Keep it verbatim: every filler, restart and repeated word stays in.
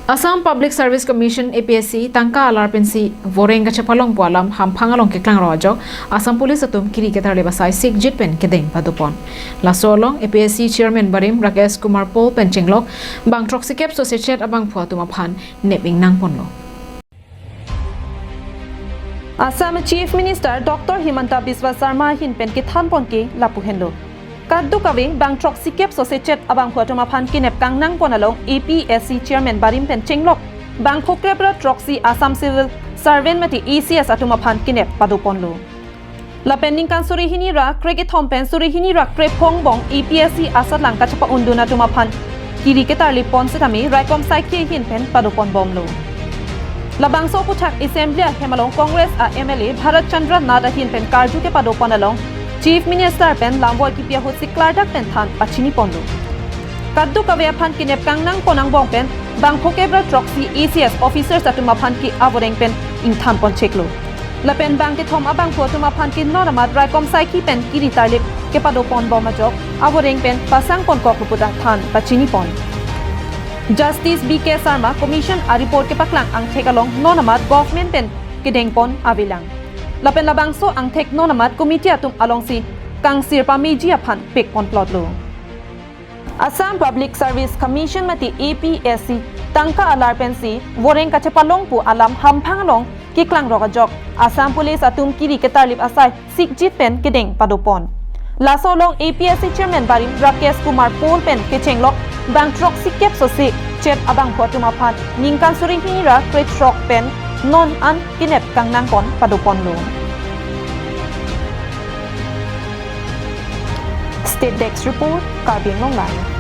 Assam Public Service Commission, A P S C, tangka alar pensi voreng kachepalong pu alam hamphang along keklang ro ajok Assam Police atum kiri ketarlip asai sikjit pen kedeng padopon. Laso along A P S C Chairman barim Rakesh Kumar Paul pen chenglok bang throksikep sose chet abangphu atum aphan nep ingnang ponlo. Assam Chief Minister Doctor Himanta Biswa Sarma ahin pen kethan pon ke lapu henlo. Kadokave bang throksikep sose chet abangphu atum aphan kenep kangnang pon along A P S C Chairman barim pen chenglok bang phokre pra throksi Assam Civil Servant mate A C S atum aphan kenep padoponlo. Lapen ningkan suri hini ra krekethom pen suri hini ra krephongbong A P S C asatlang kachepa-undun atum aphan kiri ketarlip pon setame raikom saikhi ahin pen padopon bomlo. Labangso aphuthak Assembly ahem along Congress a M L A Bharat Chandra Nath ahin pen karju kepadopon along Chief Minister pen lamvoi kipi ahut si klardak pen than pachini ponlo. Kadokave aphan kenep kangnang pon angbong pen bang phokre pra throksi A C S officers atum aphan ke avoreng pen ingthan pon cheklo. Lapen bang kethom abangphu atum aphan ke non amat raikom saikhi pen kiri tarlip kepadopon bom ajok avoreng pen pasang pon koklo puta than pachini pon. Justice B K Sarma Commission a report kepaklang angthek along non amat government pen kedeng pon avelang. Lapen labangso angthek non amat committee atum alongsi kangsir pameji aphan pek pon plotlo. Assam Public Service Commission mate A P S C tangka alar pensi voreng kachepalong pu alam hamphang along keklang ro ajok Assam Police atum kiri ketarlip asai sikjit pen kedeng padopon. Laso along A P S C Chairman barim Rakesh Kumar Paul pen kechenglok bang throksikep sose chet abangphu atum aphan ningkan suri hini ra krethrok pen non an kenep kangnang pon padoponlo. State Desk Report, Karbi Anglong Live.